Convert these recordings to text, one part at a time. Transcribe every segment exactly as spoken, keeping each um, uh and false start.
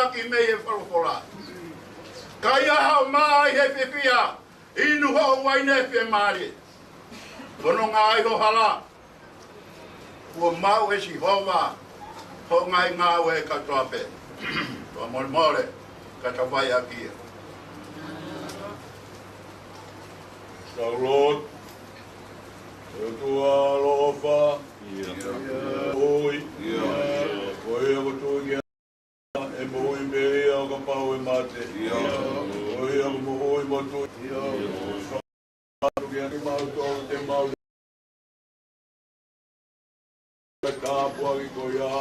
ʻaki mei he folofola. Ka ʻi ai haʻo mā ʻi he fiefia, inu hoʻo uaine fiemālie. Fononga ai ho hala, kuo maʻu ʻe Sihova hoʻo ngaahi ngāue kātoa pē. Tau molemole, ka tau fai ʻaki ia. Tau lotu. ʻE ʻOtua ʻaloʻofa. ʻIo. ʻOi. ʻIo. Ko ia ʻoku tui ki ai ʻa e moʻui pea ʻoua kapau ʻe mate. ʻIo. Ko ia ʻoku moʻui mo tui. ʻIo. Atu kiate kimautolu te mau tāpuaki ko ia,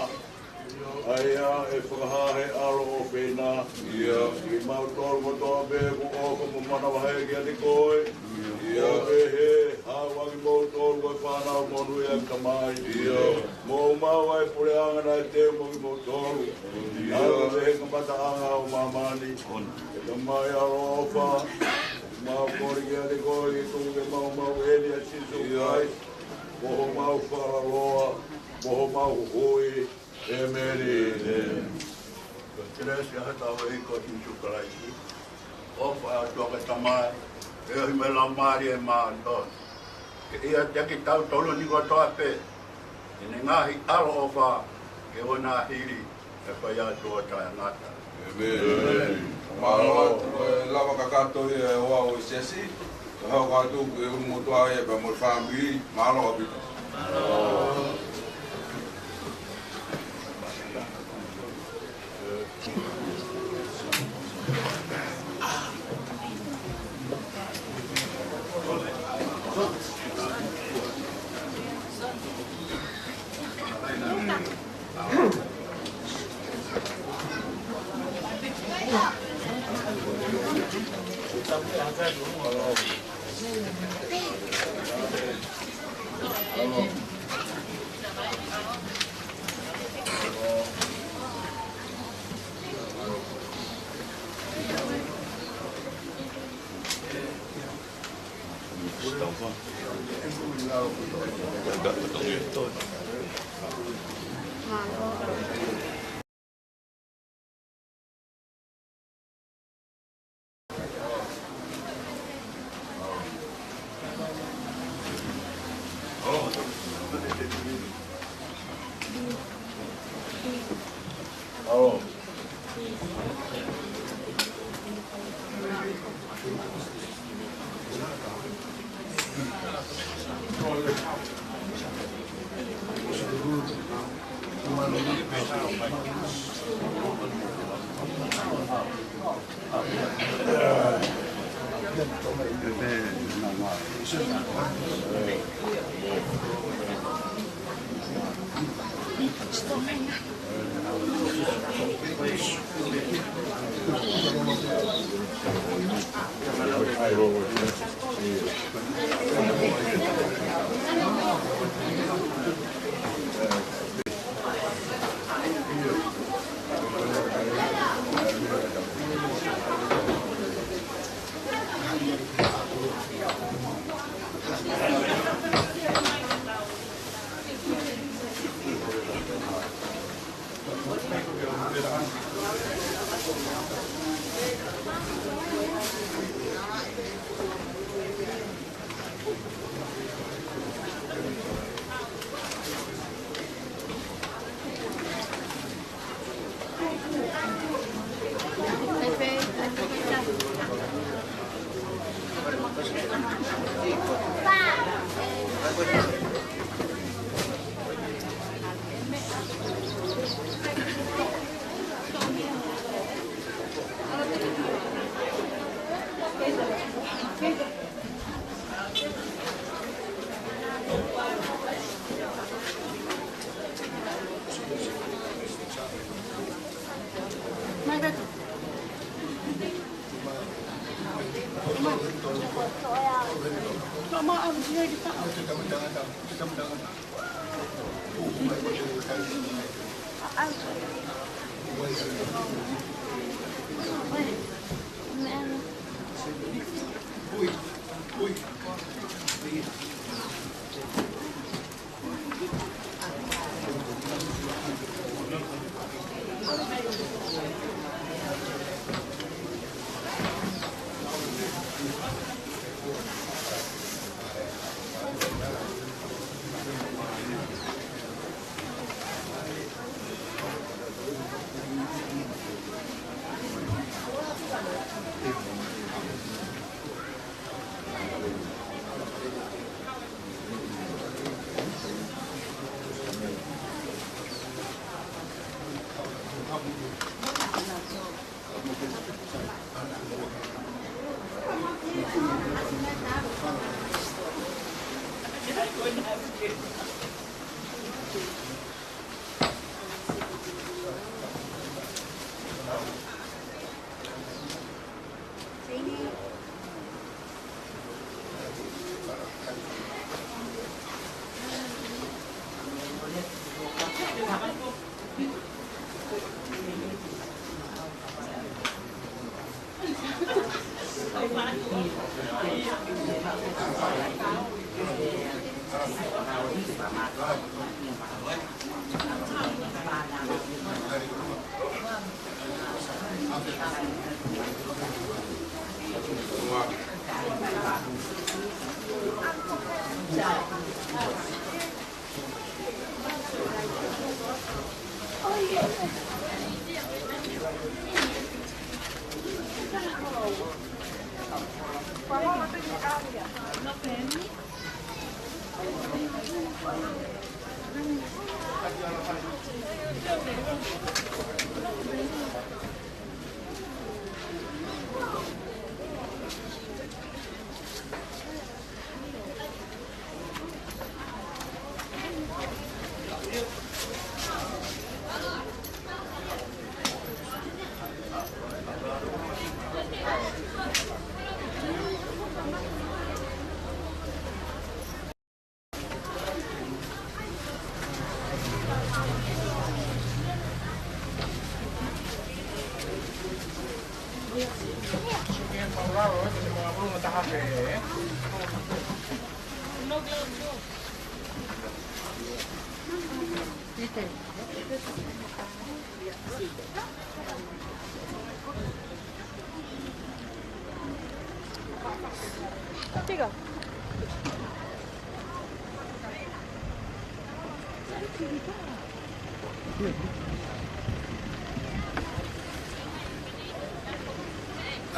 ʻa ia ʻe fakahā he ʻAlo ʻofeina. ʻIo. Kimautolu kotoa pē kuo ʻofa mo manavahē kiate koe. ʻIo. ʻO pehē, haʻu ʻa kimoutolu ko e fānau monūʻia ʻa e Tamai. ʻIo. Mou maʻu ʻa e puleʻanga naʻe teu mo kimoutolu. ʻIo. Haʻu mei he kamataʻanga ʻo māmani. ʻE Tamai ʻaloʻofa, mau kole kiate koe ke tuku ke mau maʻu eni ʻa Sīsū ʻIo. Kalaisi ko homau fakaloloa, ko homau huhuʻi. ʻĒmeni. Ko e kelesi ʻa hotau ʻEiki ko Sīsū Kalaisi, ʻofa ʻa e ʻOtua ko e Tamai, feohi mo e Laumālie Māʻoniʻoni, ke ʻiate kitautolu ni kotoa pē, ʻi heʻene ngaahi ʻaloʻofa, ke ʻoua naʻa hili, ʻe fai atu ʻo taʻengata. ʻĒmeni. Mālō atu, ko e lava kakato ia ʻo e ʻOtua ʻo e Siasi, ka hoko atu ke unu motuʻa ia pea mo e fāmili, mālō ʻaupito.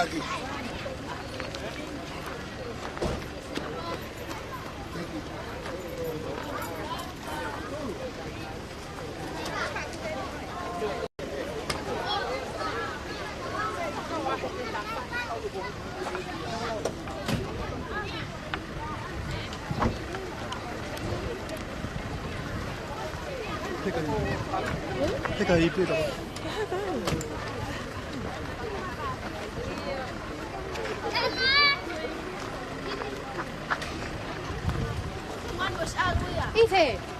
Aquí. Te kai, te kai ipu ʻe taha. ʻIte.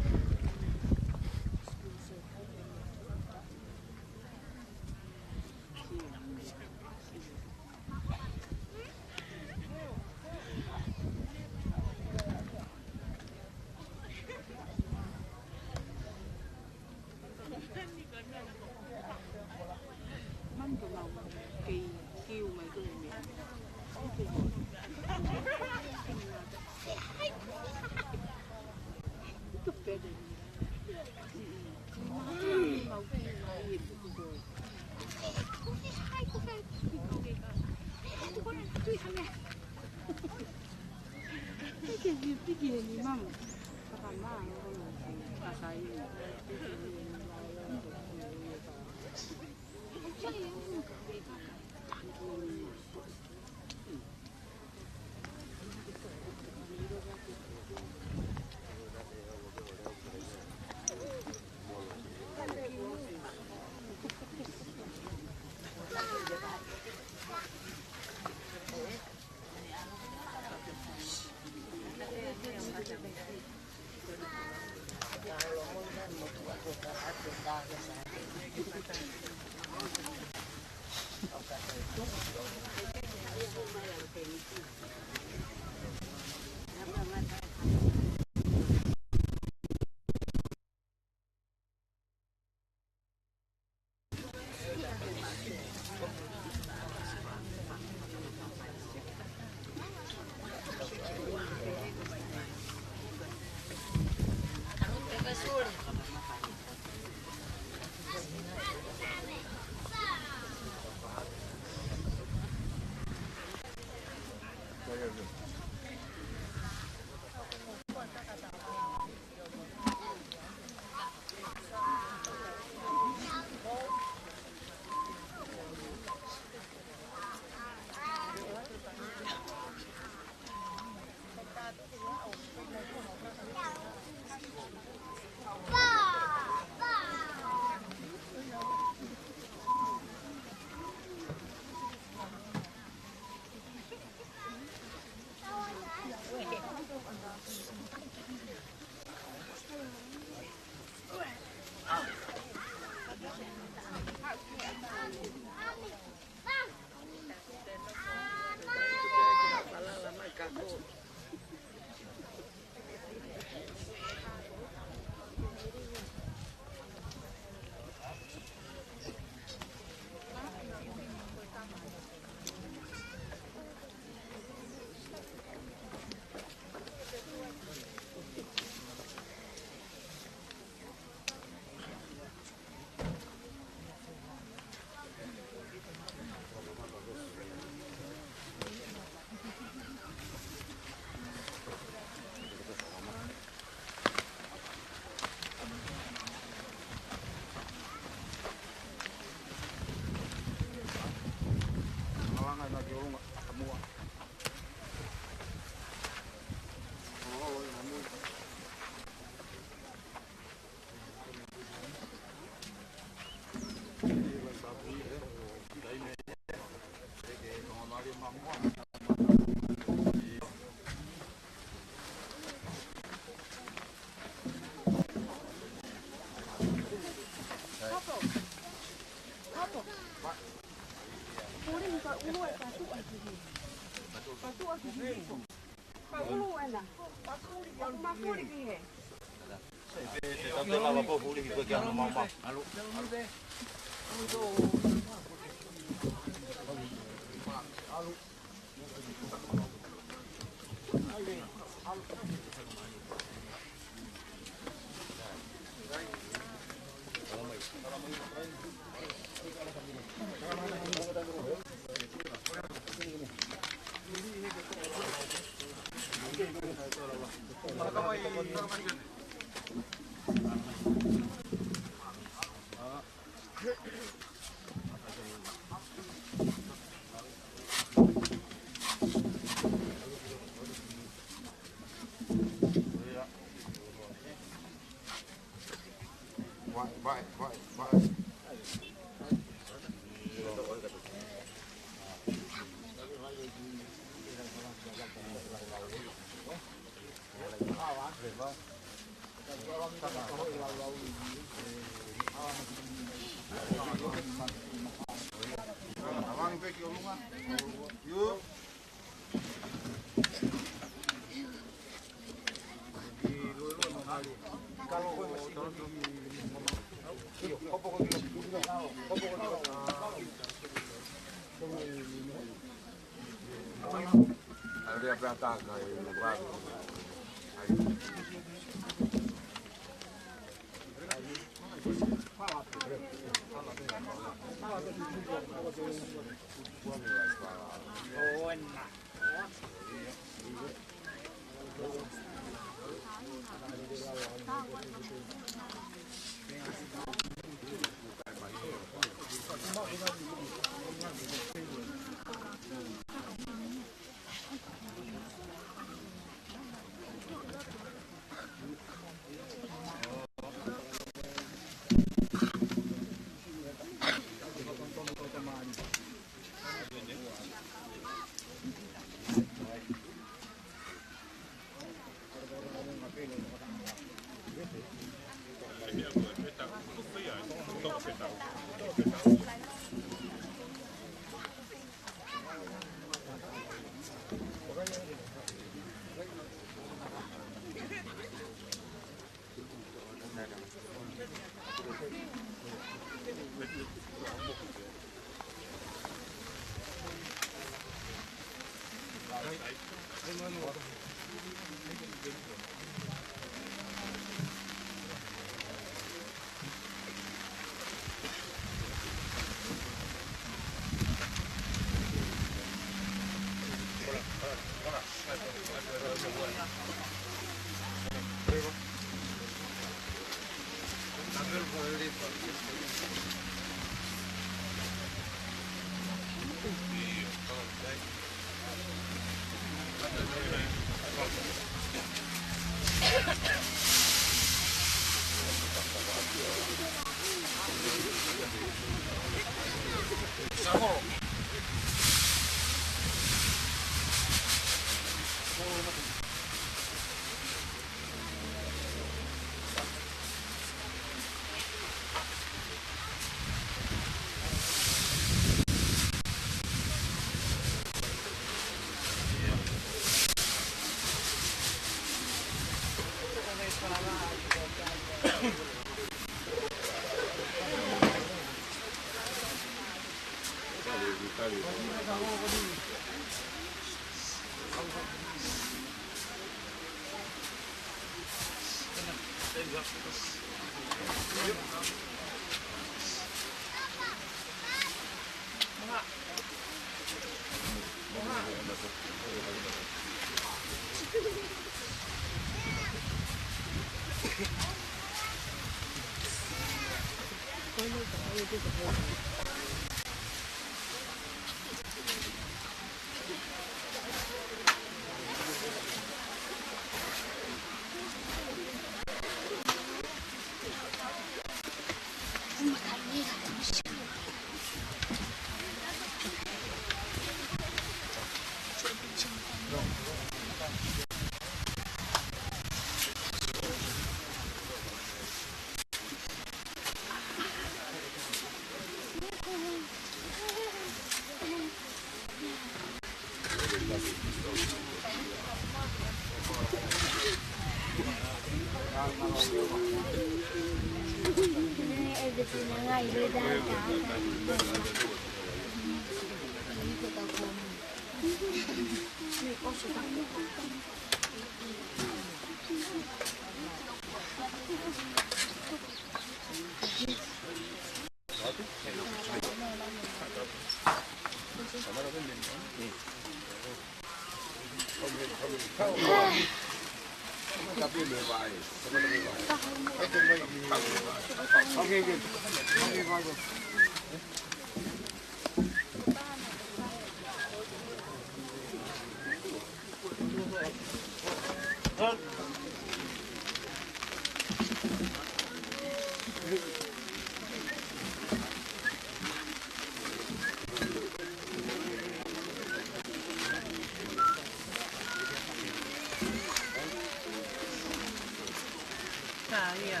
Ka ia.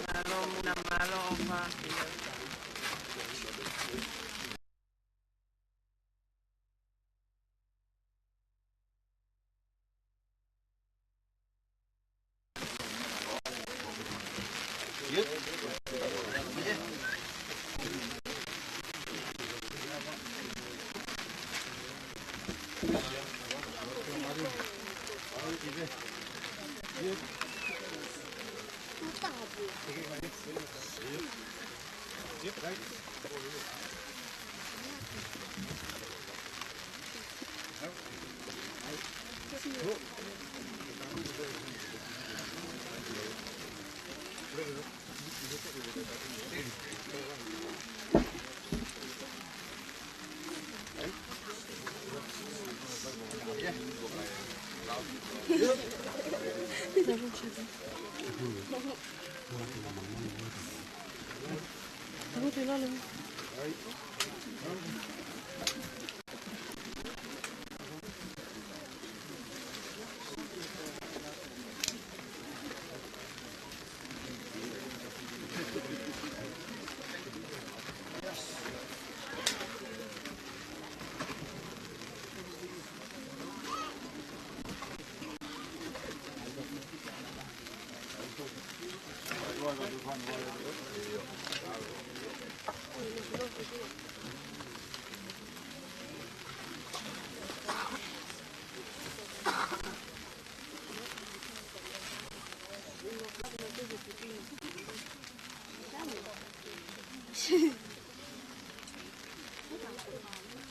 Mālō muna, mālō ʻofa.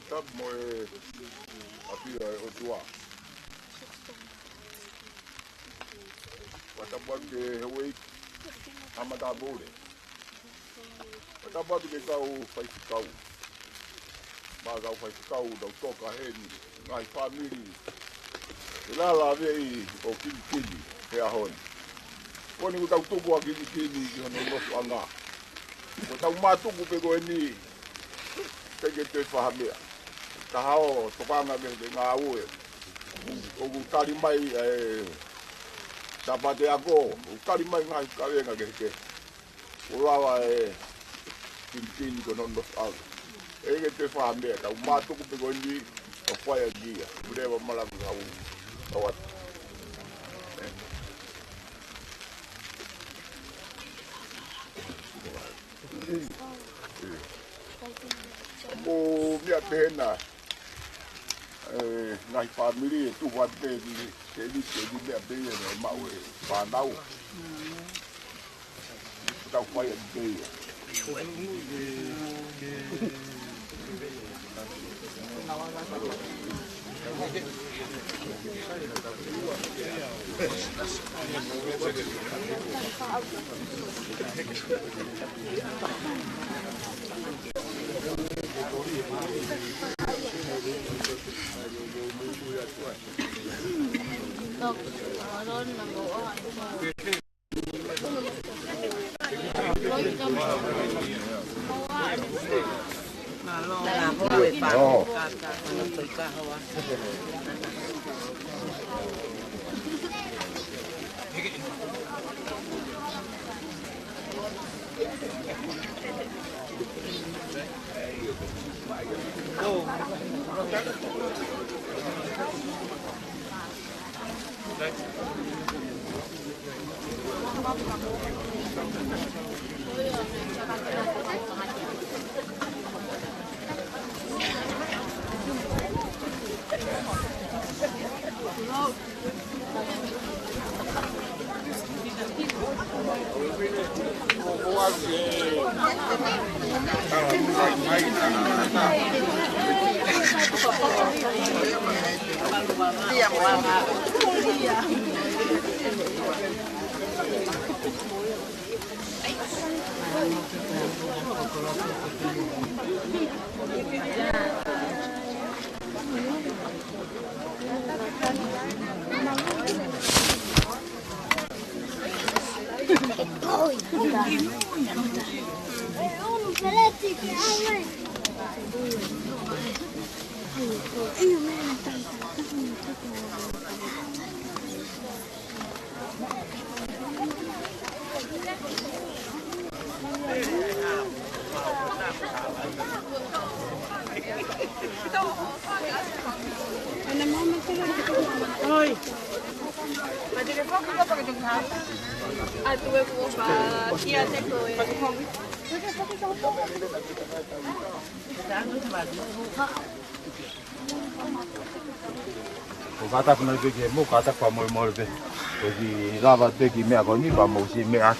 Tapu mo e ʻafio ʻa e ʻOtua. Fakatapu atu ki he houʻeiki ʻa Matāpule. Fakatapu atu ki he kau faifekau. Mo e kau faifekau, tau toka heni, ngaahi fāmili. ʻE lalaveʻi ʻo kilikili he ʻaho ni. Ko eni kuo tau tuku ʻa kilikili ki hono nofoʻanga. Ko ʻetau mātuku pē ko eni, teʻeki ke toe fai ha meʻa. Taha ʻo tokanga ki he ngāue. ʻOku tali mai e Sāpate ako, ʻoku tali mai ngaahi kavenga kehekehe. ʻO lava e kilikili ko hono nofoʻanga. ʻE ʻikai ke toe fai ha meʻa, tau mātuku pē ko eni ʻo fai ʻaki ia. Pule wa malaku kau. Kau atu. Pehē ʻe he ngaahi fāmili ʻe tuku atu pē ki he, ki he, ki he meʻa pē ia ʻe maʻu ʻe he fānau. Tau fai atu pē ia. ʻOku kātaki mai pē ke mou kātaki fakamolemole pē. ʻOku lava pē ki he meʻa ko eni, pea mou siʻi meʻa.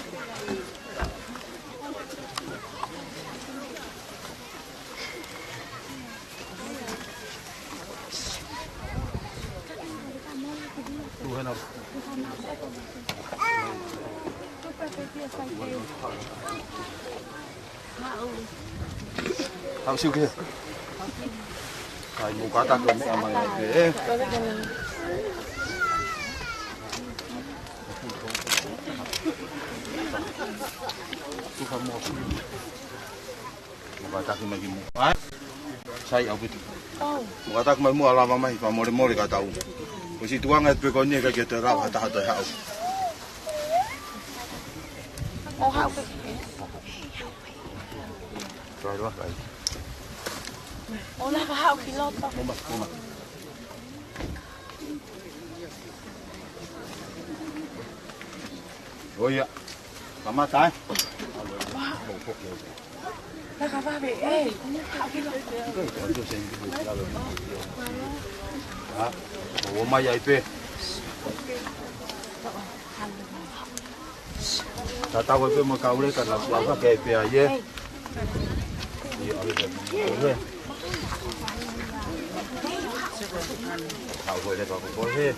Haʻu siʻi ki hē. Sai, mou kātaki meʻa mai pē, ē. Tuka mo. Mou kātaki mai ki muʻa. Sai, ʻaupito. Mou kātaki mai muʻa, lava mai, fakamolemole kātaki. Ko e siʻi tuʻunga atu pē ko eni, ʻikai ke toe lava ha taha toe haʻu. ʻO haʻu pē. Sai, lava kai. ʻO lava haʻu ki loto. Mou mai, mou mai. ʻOiauē. Kamata, ē? Laka vave, ē. ʻA, ʻo mai ai pē. Tatau ai pē mo e kau leka naʻa ku ʻave ke pē ai, ē. ʻIo, ʻave pē. Kau leka ko ē.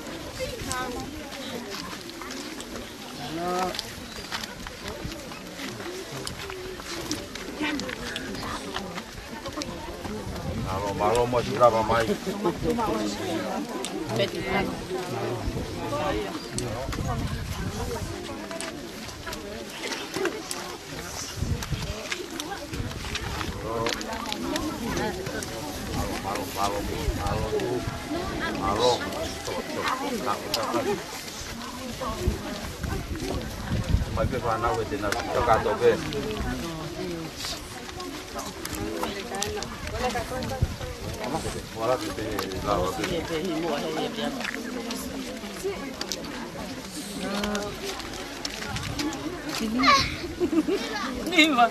Mālō, mālō mo e siʻi lava mai. Mālō, mālō, mālō, mālō. Mālō. Mai pē fānau ē, te na kakato pē. Mola ke te lava pē. Nima.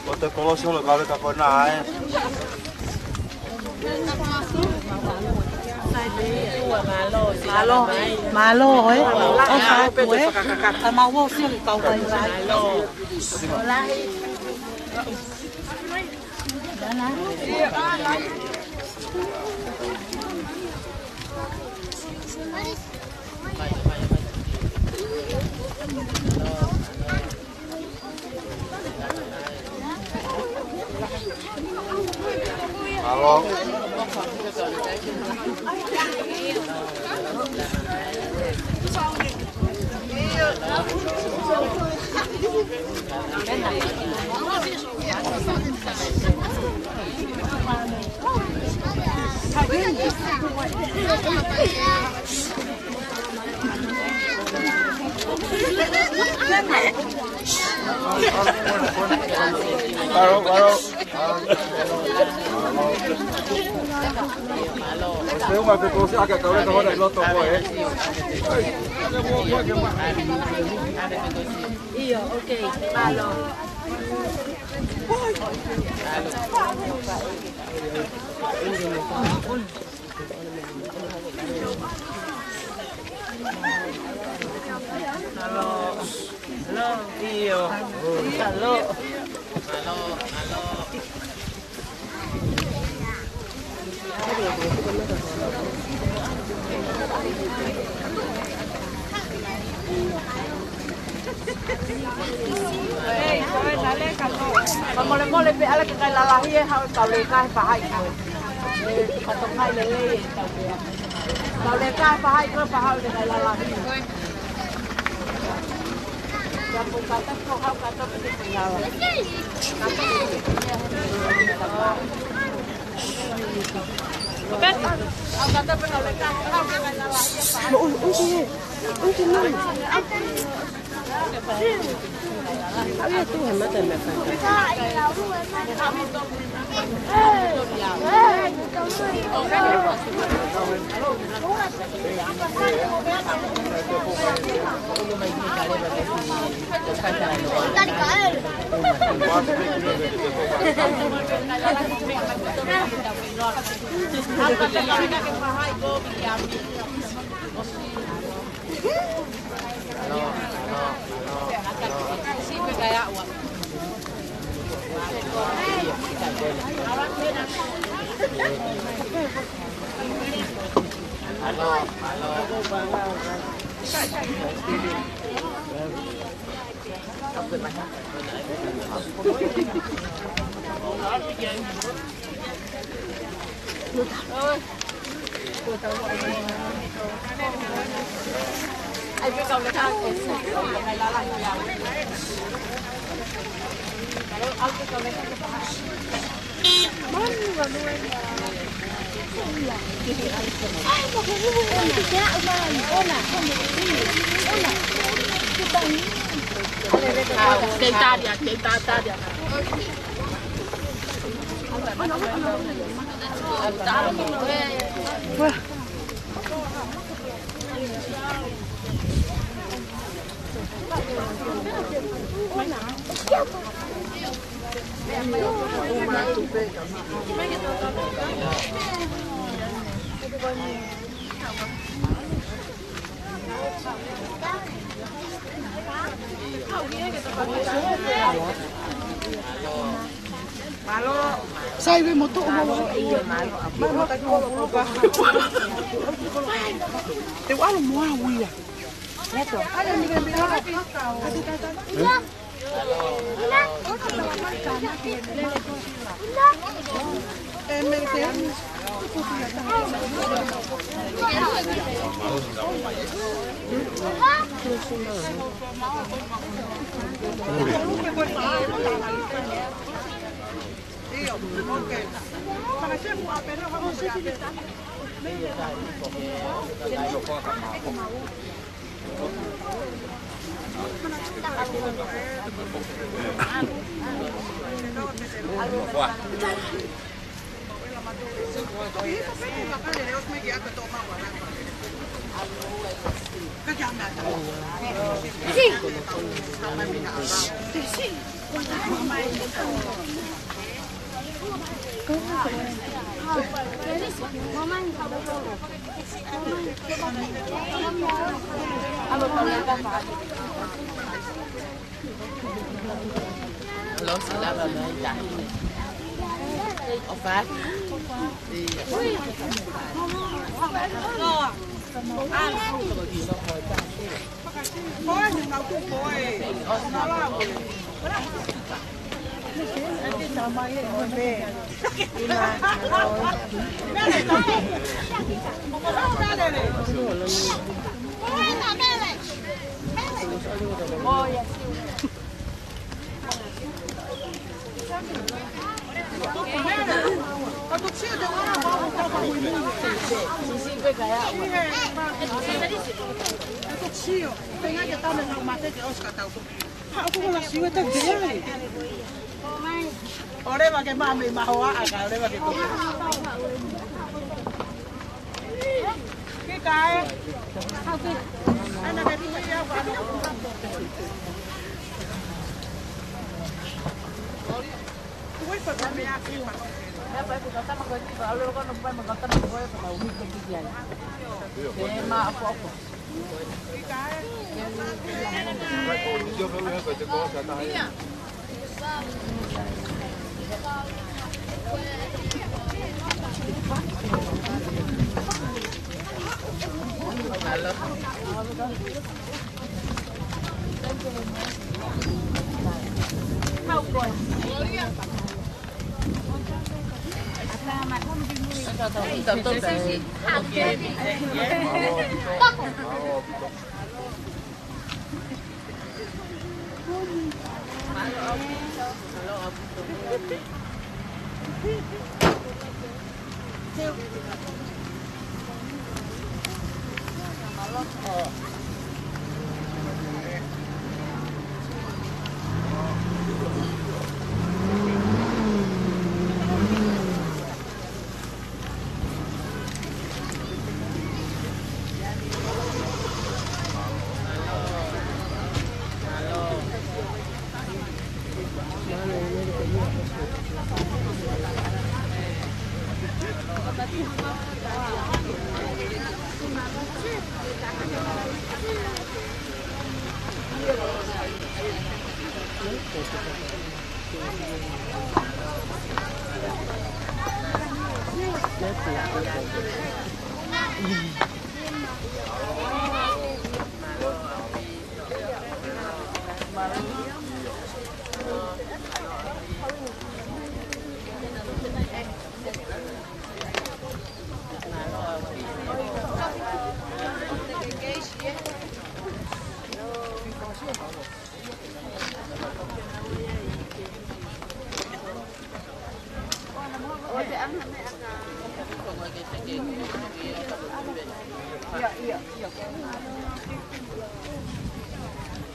Ko te kolosi holo kau le ka kona ai. Mālō, mālō, ē. ʻO ka atu, ē. Ka mau ō sio ki kau kai vai. ʻIo, ok, mālō. Hello. Hello. ʻIo. Hello. Ka molemole pē ʻalu ke kai lalahi ē, haʻu e kau leka he faʻahi ko ē. Ka toka lelei e kau leka. Kau leka he faʻahi ko ē, pea haʻu ke kai lalahi. Ka po ka ta ko haʻu ka toka ke kai lalahi. Ka toka ke kai lalahi. Ka toka ke kai lalahi. Sai ve moto o mau. Mai mo ta kolo ko ka. Te walo mo a uia. Lo se lava mai ta. O fa. ʻOleva ke mame mahoa aka, ʻoleva ke ko. Kika e. Ana ke tui au ka ana. Ui pa ka mea ki ma. Mea pa e puta tama ko e kipa, ʻalu ko no pa ma ka tama ko e pa ka umi ke ki ai. E ma apo apo.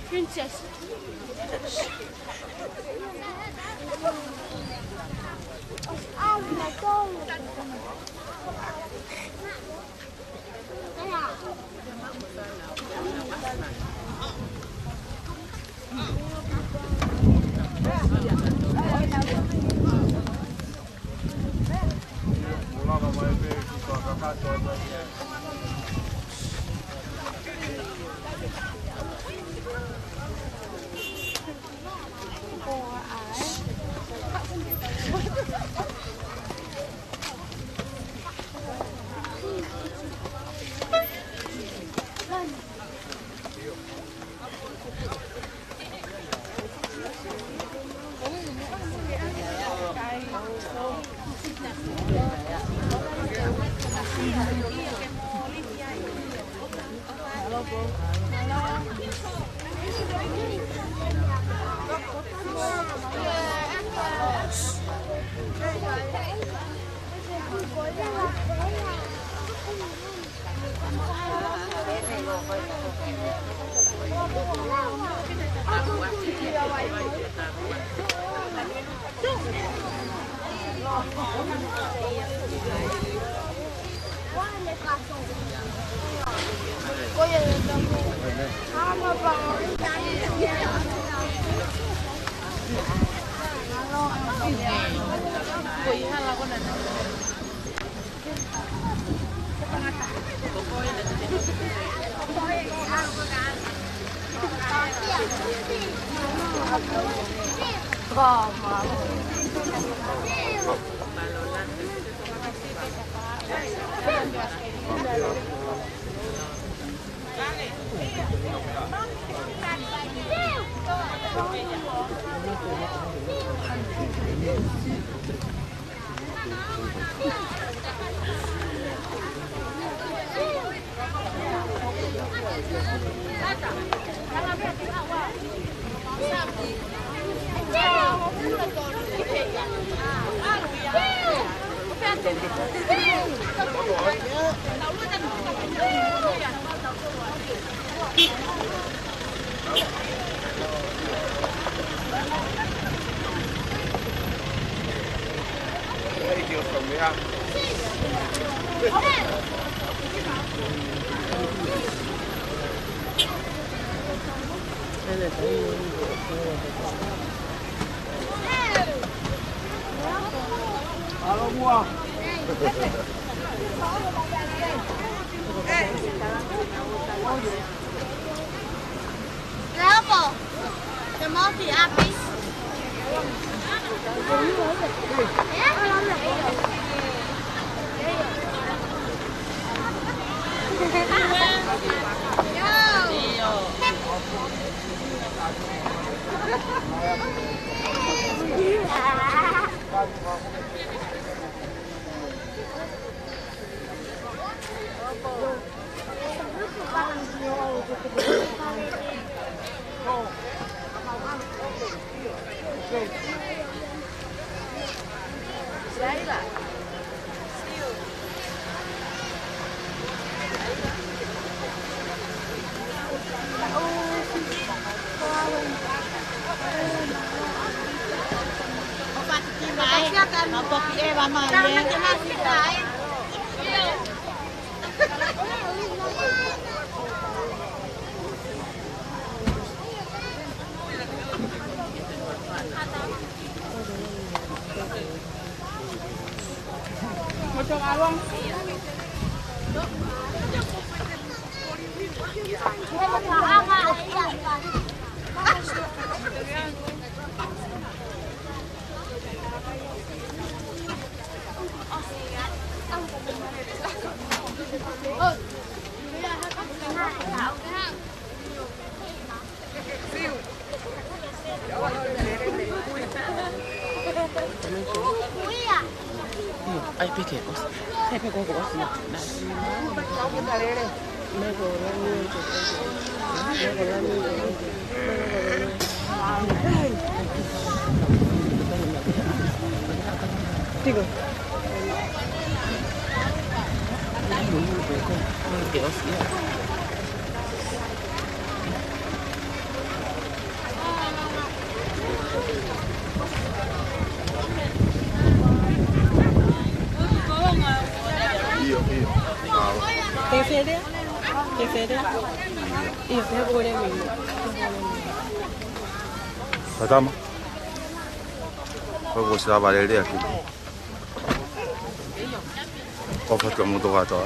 Princess. Leopo, te mauti api. Ai, peke, os. Ai, peke, os. Digo. Peke, os. Ke fele? Ke fele? ʻIo, pea kole mi. Tatama. Ko ko sa valele aki. Ko fa to mo to ka to.